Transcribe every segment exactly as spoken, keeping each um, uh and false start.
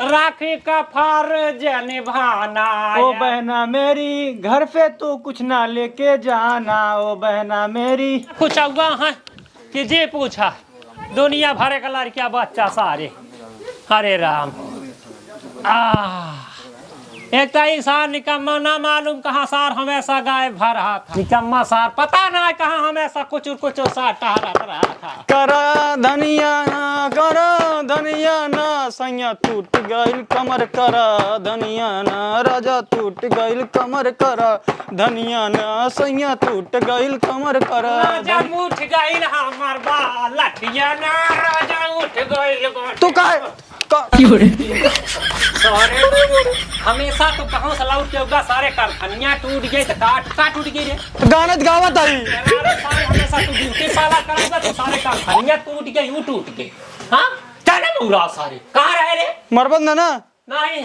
राखी का फर्ज निभाना ओ है। बहना मेरी, घर पे तू कुछ ना लेके जाना, ओ बहना मेरी। कुछ हुआ है कि जे पूछा, दुनिया भर के लड़किया बच्चा सारे। हरे राम। आ, एक तो ई सार निकम्मा, ना मालूम कहाँ सार हमेशा गायब भा रहा था। निकम्मा सार, पता ना कहाँ हमेशा कुचुर कुचुर सार टहरत रहा था। करा धनिया ना, करा धनिया ना, सैया टूट गइल कमर, करा धनिया ना, राजा टूट गइल कमर, करा धनिया ना, सैया टूट गइल कमर, करा राजा धन- उठ गइल हमर बा लठिया ना, राजा उठ गइल बा। तू काहे? का- अरे, हमेशा तो कहूँ से लौट के उगा सारे कारखानिया टूट गए, तो काट, का टूट गए रे? गाना तो गावत आई। अरे, सारे हमेशा तू ब्यूटी पार्लर कराऊंगा, तो सारे कारखानिया टूट गए, यू टूट गए। हाँ? चले मौरा सारे। कहाँ रहे रे? मरबत ना ना। नहीं।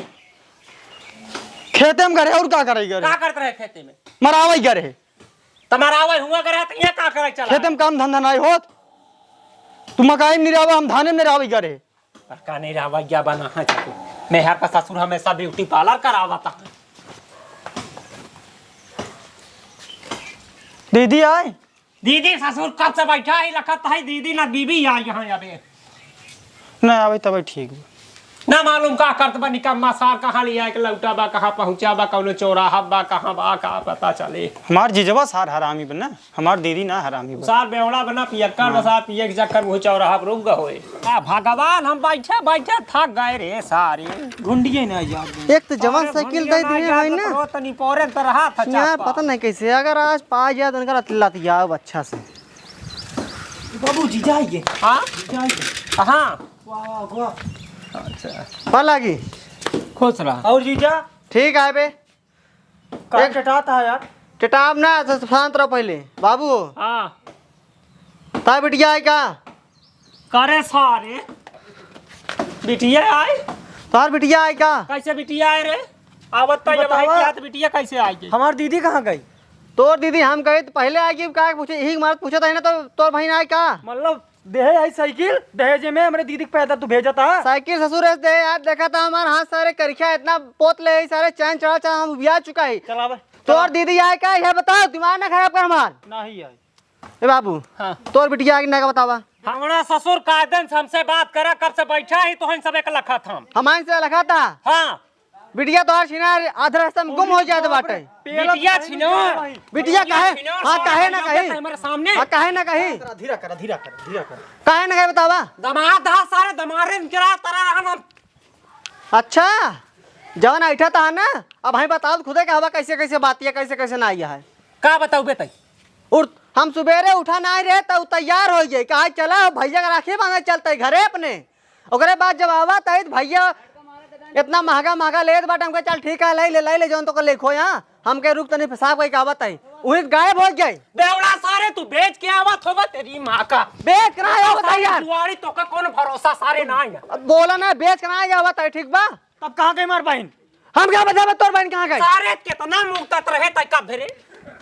खेते में करे, और का करे करे? का करत रहे खेते में? मरावई करे। त मरावई हुआ करे, त ये का करे चला? खेते में काम धंधा नहीं होत। तू मकाई में निरावा, हम धाने में निरावई करे। पर का निरावैया बना है तू? मेहर का ससुर हमेशा ब्यूटी पार्लर करावता। दीदी आए? दीदी ससुर कब से बैठा है, लखत है दीदी ना बीबी आई यहाँ अबे। ना आवे तबे ठीक बा। ना मालूम का करत बा, निकम्मा सार कहाँ ले आए के लौटा बा, कहाँ पहुँचा बा, कौनो चौराहा बा, कहाँ बा, का पता चले। हमार जीजवा सार हरामी बा ना, हमार दीदी ना हरामी बा। सार बेवड़ा बना, पियक्कड़ बा हाँ। सार, पिए के चक्कर में चौराहा पर रुक गए होए। आ भगवान, हम बैठे बैठे थक गए रे सारे। घुंडिये ना यार। एक तो जवन सारे साइकिल घुंडिये दे ना दिए यार, हैं ना। तो तनी पौरे तो रहा था यहाँ चापा। पता नहीं कैसे, अगर आज पा जाए तो इनका लत-, लतियाओ अच्छा से। बाबू, जीजा आइए। हाँ? जीजा आइए। हाँ। वाह, वाह, वाह। अच्छा। पा लागी। खुश रहा। और जीजा? ठीक है बे। का एक टटात है यार? टटाब ना, तो शांत रहो पहले। बाबू। हाँ। ता बिटिया आए का? करे सारे। बिटिया आए? तार बिटिया आए का? कैसे बिटिया आए रे? आवत तो ये भाई बतावा। क्या तो बिटिया कैसे आए गई? हमार दीदी कहाँ गई? तोर दीदी हम गई तो पहले आए कि का पूछे, यही मारत पूछत है ना तो तोर बहिन आए का? मतलब देहे आई साइकिल, दहेजे में हमरे दीदी के पैदा तू भेजत हा? साइकिल ससुर से दे यार, देखा था हमार हाथ सारे करिखा इतना पोत ले, सारे चैन चढ़ा चढ़ा हम उबिया चुका है। चलावे। तोर दीदी आए का, ये बताओ, दिमाग ना खराब कर हमार। नहीं आई। ए बाबू, हाँ। तोर बिटिया आए कि ना का बतावा। हमरा ससुर कायदन से हमसे बात करा, कब से बैठा ही तो हम सब एक लखा था। हमारे से लखा था? हाँ। बिटिया तोहार छिनार आधा रास्ता में गुम हो जात बाटे। बिटिया छिनार। बिटिया काहे? छिनार, हाँ, सारा काहे ना बिटिया कही? हमारे सामने। हाँ, काहे ना कही? धीरा कर, धीरा कर, धीरा कर। काहे ना कही बतावा? दमाद हा सारे, दमारे निकरा तरा रहन हम। अच्छा, जवन ऐठा था ना, अब हमें बताओ खुदे का हवा कैसे कैसे बात है, कैसे कैसे ना आई है। का बताऊ बे तई? और हम सुबेरे उठा ना रहे तो तैयार हो गए, कहा चला भैया का राखी बांधे चलते घरे अपने। ओकरे बाद जब आवत है तो भैया इतना महंगा महंगा लेत बाटे, हमके चल ठीक है, ले ले, ले ले, जौन तो के लेखो यहाँ, हमके रुक तनी पेशाब कई के आवत है, वही गायब हो गए। बेवड़ा सारे, तू बेच के आवत होगा तेरी माँ का। बेच के ना आवत है सारे यार। जुआड़ी तो का कौन भरोसा सारे ना है। अब बोला ना, बेच के ना आवत है, ठीक बा? तब कहाँ गई मार बहन? हम क्या बतावे तोर बहन कहाँ गई? सारे कितना मुंगतत रहे तय का फिरे?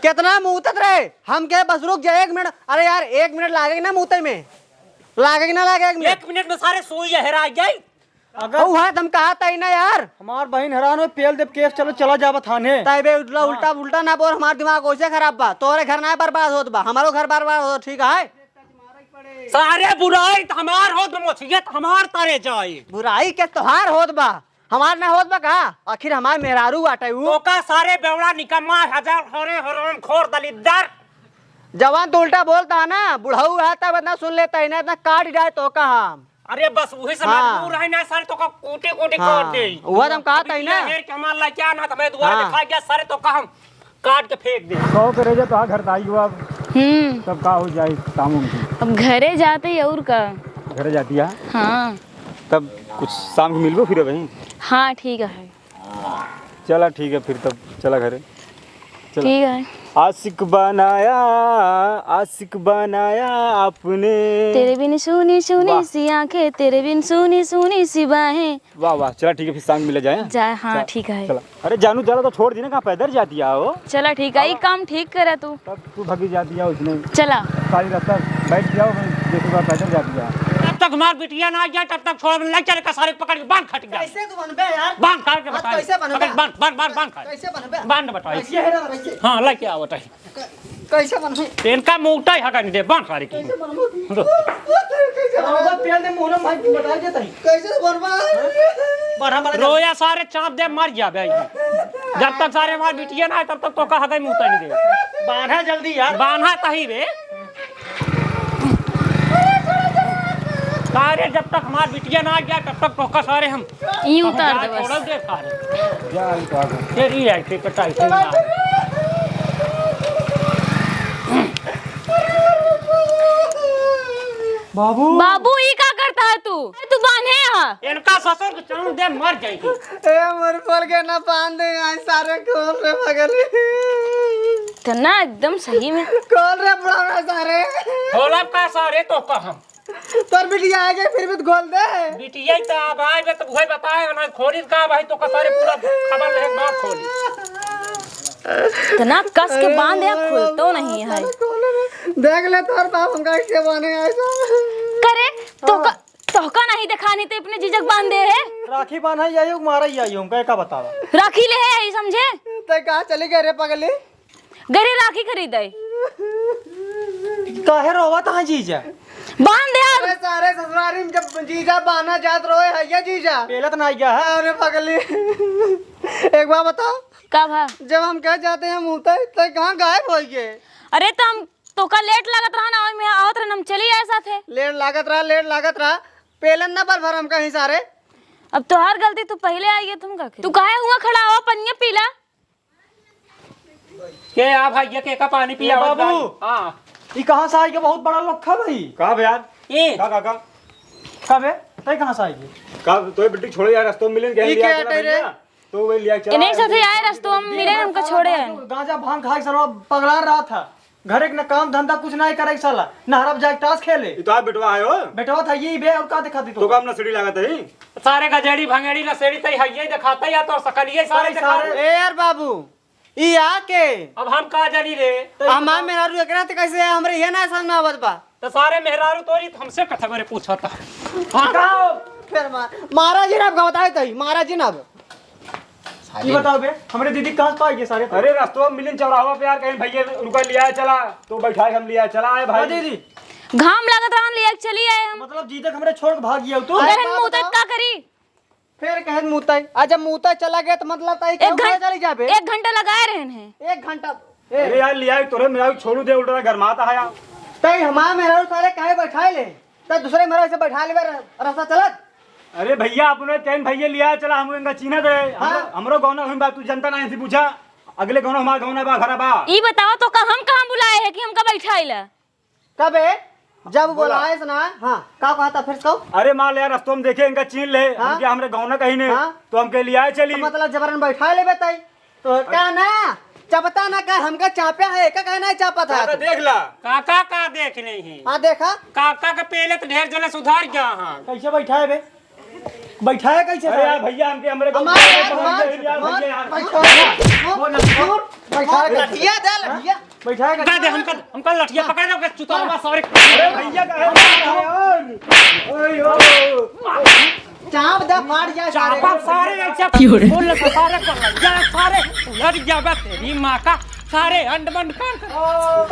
कितना मुंगतत रहे? हम क्या बस रुक जाए एक मिनट। अरे यार, एक मिनट लागे ना मुंहते में, लागे कि ना लागे एक मिनट? एक मिनट में सारे सुई हेरा गई। अगर अउ है, तुम कहा तई ना यार। हमार बहिन हैरान हो, पेल देव केस, चलो चला जावा थाने। तय बे उल्टा, हाँ। उल्टा, उल्टा ना बोल, हमार दिमाग वैसे खराब बा। तोरे घर ना बर्बाद होत बा, हमारो घर बर्बाद होत, ठीक है? सारे बुराई त हमार होत बा, मोछियत हमार तरे जाए। बुराई के तोहार होत बा, हमार ना होत बा का? आखिर हमार मेहरारू बाटे उ। तो का सारे बेवड़ा निकम्मा, हजार होरे हराम खोर दलिद्दर। जवान तो उल्टा बोलता है ना, बुढ़ऊ है तब इतना सुन लेता है ना, इतना काट डाए तो का हम। अरे बस वही से हाँ। मजबूर है ना सर, तो का कूटे कूटे हाँ। काट दे। वह हम कहा था ही ना। हेर के हमार लइका ना, तो मैं दुआर हाँ। दिखा गया सर, तो का हम काट के फेंक दे। कहो करे जा तो हाँ घर दाई हुआ। हम्म। तब का हो जाए काम उम की? अब घरे जाते ही और का। घरे जाती है? हाँ। तब कुछ शाम को मिलबो फिर वहीं? हाँ, ठीक है। चला ठीक है फिर तब चला घरे। चला। ठीक है। आशिक बनाया, आशिक बनाया आपने। तेरे बिन सूनी सूनी वाह। सी आंखें, तेरे बिन सूनी सूनी सी बाहें। वाह, वाह, चला ठीक है, फिर शाम मिला जाए, हाँ? जाए, हाँ, चला, ठीक है। चला। अरे जानू, चला तो छोड़ दी ना, कहाँ पैदल जाती है वो? चला ठीक है, ये काम ठीक करा तू। तब तू भागी जाती है उसने। चला। सारी रास्ता बैठ गया, मैं देखूंगा पैदल जाती है। तक हमार बिटिया ना आ जाए, तब तक छोड़, ले चल के सारे पकड़ के बांध खट गया। कैसे तू बनबे यार? बांध काट के आज बताई। कैसे बनबे? पकड़, बांध, बांध, बांध, बांध काट। कैसे बनबे? बांध बताई। कैसे है रे भाई? हाँ, लेके आओ बताई। क-, कैसे बनबे? इनका मुंह उठाई हटा नहीं दे, बांध सारे की। कैसे बनबे? रो। कैसे बनबे? तेल दे मुंह में भाई बता देता है। कैसे बनबे? बढ़ा, बढ़ा। रोया सारे चाप दे, मर जाबे। जब तक सारे हमार बिटिया ना आए, तब तक तोका हगई मुंह उठाई नहीं दे। बांधा जल्दी यार। बांधा तही बे। सारे जब तक हमार बिटिया ना आ गया, तब तक तोका सारे हम ई उतार दे बस। छोड़ल दे सारे। जा, ई तो आ गए। तेरी आई थी कटाई थी ना। बाबू। बाबू, ई का करता है तू? तू बांधे यहाँ। इनका ससुर के चांद दे मर जाएगी। ए, मोर पोल के ना बांध दे, आज सारे खोल रे बगल। तो ना एकदम सही में। खोल रे बुढ़ावा सारे। खोलब का सारे तोका हम। तोर बिटिया आ गई, फिर भी तो खोल दे। बिटिया ही तो अब आए बे, तो वही बताए ना, खोली का भाई, तोका सारे पूरा खबर रहे, बात खोली। इतना कस के बांध या, खुलतो नहीं है। देख ले तोर बाप हमका कैसे बांधे ऐसा। करे, तोका, तोहका नहीं देखानी तो अपने जीजक बांध दे है। राखी बांधा ही आई हो, मारा ही आई हो, हमका का बतावा। राखी ले है यही समझे। ते कहाँ चली गए रे पगली? गरी राखी खरीदे। काहे रोवत है जीजा? बांध दे अब। अरे सारे ससुरारी में जब जीजा बांधा जात रहे है ये जीजा। पेलत ना आइया है। अरे पगली, एक बार बताओ। का भा? जब हम कह जाते हैं मुतई, तो कहाँ गायब हो गए? अरे तो हम तोका लेट लागत रहा ना, ओइमे आवत रहन, हम चली आए साथे। लेट लागत रहा, लेट लागत रहा, पेलन ना बल भर हम कहीं सारे। अब तोहार गलती, तू पहिले आई है, तुम का करी? तू काहे हुआ खड़ा हो, पनिया पीला। के आ भाई, ये के का पानी ए पिया बाबू। भाई? हाँ। ई कहाँ से आई के बहुत बड़ा लोग खा भाई? का बे यार? ए। का, का, का? का बे? तै कहाँ से आई के? का, तो ये बिल्डिंग छोड़े यार, रस्तों में मिलेन के ई लिया क्या चला अटे रे? भैया। तो वे लिया चला इन्हीं साथे आए, रस्तों में मिले, हमको छोड़े हैं। गांजा भांग खा के साला पगला रहा था। घरे के न काम धंधा कुछ नहीं करे साला, नहरब जाके ताश खेले। ये तो आप बेटवा है हो। बेटवा था ये बे, और का दिखा दी तो? काम नशेड़ी लागत है। सारे गजेड़ी भंगेड़ी नशेड़ी तई हइये दिखाता या तो सकलिए सारे सारे, दिखा। सारे। ए यार बाबू, ई आके। अब हम का जानी रे? हमार मेहरारू एकरा ते कैसे है, हमरे ये ना समझ में आवत बा। तो सारे मेहरारू तोरी तो हमसे कथा करे पूछता। हाँ। का? फिर मार, मारा जी ना, अब बताए तई, मारा जी ना अब। ई बताओ बे, हमरे दीदी कहाँ से पाई ये सारे? अरे, रस्तवा में मिलिन चौराहा पे यार, कहीं भैया उनका लिया चला, तो बैठा के हम लिया चला आए भाई। ओ दीदी। घाम लागत रहन, लिया के चली आए हम। मतलब जीजा के हमरे छोड़ के भाग गया तू? अरे गरम बाप मुँह तक बताओ। का करी? फिर कहे मुतई, आ जब मुतई चला गया तो मतलब तई एक क्यों घं-, चली जाबे? एक घंटा लगाए रहन है। एक घंटा, ए। अरे यार, लिया तोरे मेहरारू छोड़ू दे, उल्टा गरमाता है यार। तई हमार मेहरारू सारे काहे बैठाए ले? तई दूसरे मेहरारू से बैठा लेबे र-, रास्ता चलत। अरे भैया, अपने चैन भैया लिया चला, हम इनका चीन्हत है। हमरो, हाँ। हमरो गौना हुई बा, तू जनता ना इनसे पूछा। अगले गौना हमार गौना बा, घरा बा। ई बताओ तो का हम कहाँ बुलाए हैं कि हमका बैठाइला? कबे? जब बोला। बोलाए से ना, हाँ, का कहता फिर से कहो? अरे मान ले यार, रस्तों में देखे इनका चीन्ह ले, हाँ? हमके हमरे गौना कहीं ने, हाँ? तो हमके लियाए चली। तो मतलब जबरन बैठा लेबे तई। तो का ना, चपता ना का, हमका चाप्या है, का, का ना चापत है काका तू? देख ला। काका का देख नहीं है? हाँ, देखा। काका के पहले तो ढेर जने सुधार गया हाँ। कैसे बैठा है बे? बैठा है कैसे अरे सारे? यार भैया, हमके हमरे हमारे यार, हमारे यार, यार, मार, भैया यार। बैठा है। बोल ना, बोल। बैठा है कैसे? लठिया दे, लठिया। बैठा है का दे कैसे? हमका, हमका लठिया पकड़ लो, के चुतरवा सारे। अरे भैया का है? ओए, ओए। चाप दे, फाड़ जा सारे। चापा सारे, ऐसा क्यों रे? बोल ना, सारे कर लग जा, सारे उलट जा बे, तेरी माँ का, सारे अंड बंड कर।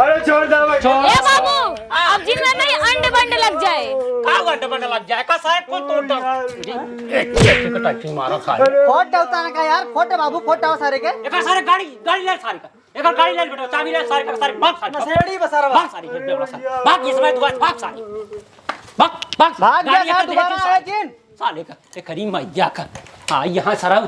अरे छोड़ दे भाई। छोड़। ए बाबू, अब जिनमें नहीं अंड बंड लग जाए। का अंड बंड लग जाए? का सारे को तोड़ दो। एक, एक, एक, एक, मारा सारे। फोड़ दो उतारने का यार, फोड़ दे बाबू, फोड़ दो सारे के। एक सारे गाड़ी, गाड़ी ले सारे का। एक गाड़ी ले बेटा, चाबी ले सारे का, सारे भाग सारे। नशेड़ी बसारवा। भाग सारे, ये बेवड़ा सारे। भाग ये समय दुआ, भाग सारे। भाग, भाग। भाग जा गाड़ी सारे, लेकर दोबारा दे आया सारे। जिन। साले का, ए करीम मैया का। हाँ, यहाँ सारा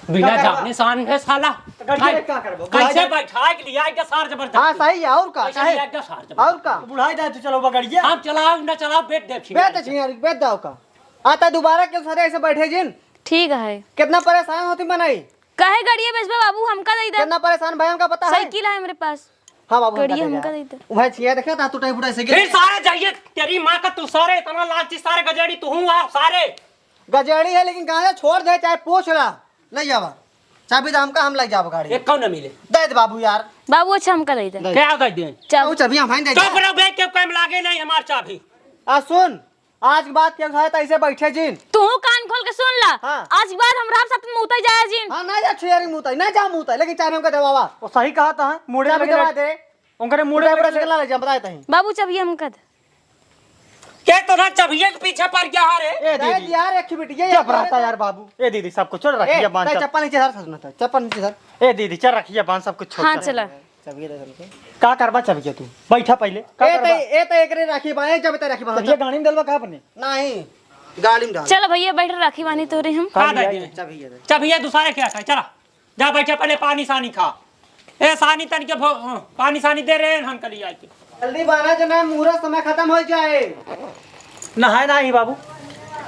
बिना का करबा? जाने सान है साला। तो गड़िया भाई, में का करबो? कैसे बुढ़ाई बैठा के लिया आएगा सार जबरदस्ती? हाँ, सही है, और का? कैसे चाहे लिया आएगा सार जबरदस्ती? और का? बुढ़ाई जाए तो चलो बगड़िया। आप चलाओ ना चलाओ, बेच दे छिया। बेच दे छिया, बेच दो का। आता दोबारा के सारे ऐसे बैठे जिन। ठीक है। कितना परेशान होती मनई? काहे गड़िया बेचबा बाबू, हमका दे दे। कितना परेशान भाई, हमका पता है। साइकिल है मेरे पास। हाँ बाबू, गड़िया हमका हमका दे दे। दे दे। वह छिया देखा था, तू टाइप उठाए साइकिल। फिर सारे जाइए, तेरी माँ का तू सारे, इतना लालची सारे गजेड़ी तू हूँ आ, सारे। गजेड़ी है, लेकिन गाँजा छोड़ दे, चाहे पूछ ला, ले जावा। चाबी तो हमका, हम ले जावा गाड़ी। एक कौन न मिले? दे दे बाबू यार। बाबू, अच्छा, हमका दे दे। दे। क्या दे दे? चाबी। वो चाबी हम दे दे। चुप रहो बे, क्यों काम लागे नहीं हमार चाबी? आ सुन, आज के बाद केहू से तैसे बैठे जिन। तू कान खोल के सुन ला। हाँ। आज के बाद हमरा साथ मुतई जाए जिन। हाँ, ना जा छुआरी मुतई, ना जा मुतई, लेकिन चाबी हमका देवावा। वो सही कहा था, मुड़े चाबी लगे देवा दे। उनकरे मुड़े पूरा लगे। पूरा से ला ले जा, बताए तहीं। बाबू, चाबी हमका दे। के तो ना चाबिये के पीछे पड़ गया है रे। ए दे दीदी। यार, एक मिनट, ये चुप रहता यार बाबू। ए दीदी, सब कुछ छोड़, ए, रखिया बांध तै सब। चप्पल नीचे धर, ससुर, तै चप्पल नीचे धर। ए दीदी, चल रखिया बांध सब कुछ छोड़, हाँ, चल। चला। चाबी दे दे। का करबा चाबिया तू? बैठा पहिले। का ए करबा? तै, ए तै एकरे राखी बांध, ए जब तै राखी बांध। चाबिया गाड़ी में डलवा का अपने? नहीं, गाड़ी में डाल। चलो भैया, बैठ, राखी बांधी तोरे हम। का हाँ, ले दे आई? दे। चाबिया दे। चाबिया दूसरे के रखा है, चला। जा बैठे पहिले पानी सानी खा। ए सानी तन के भो-, पानी सानी दे रे, हम कल आई के। जल्दी बांधा जना, मुहूर्त समय खत्म हो जाए। नहाए ना ही बाबू।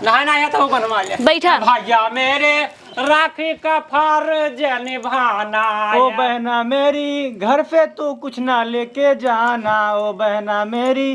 नहाए ना आया तो बनवा ले। बैठा। भैया मेरे राखी का फर्ज निभाना ओ है। बहना मेरी, घर पे तू कुछ ना लेके जाना, ओ बहना मेरी।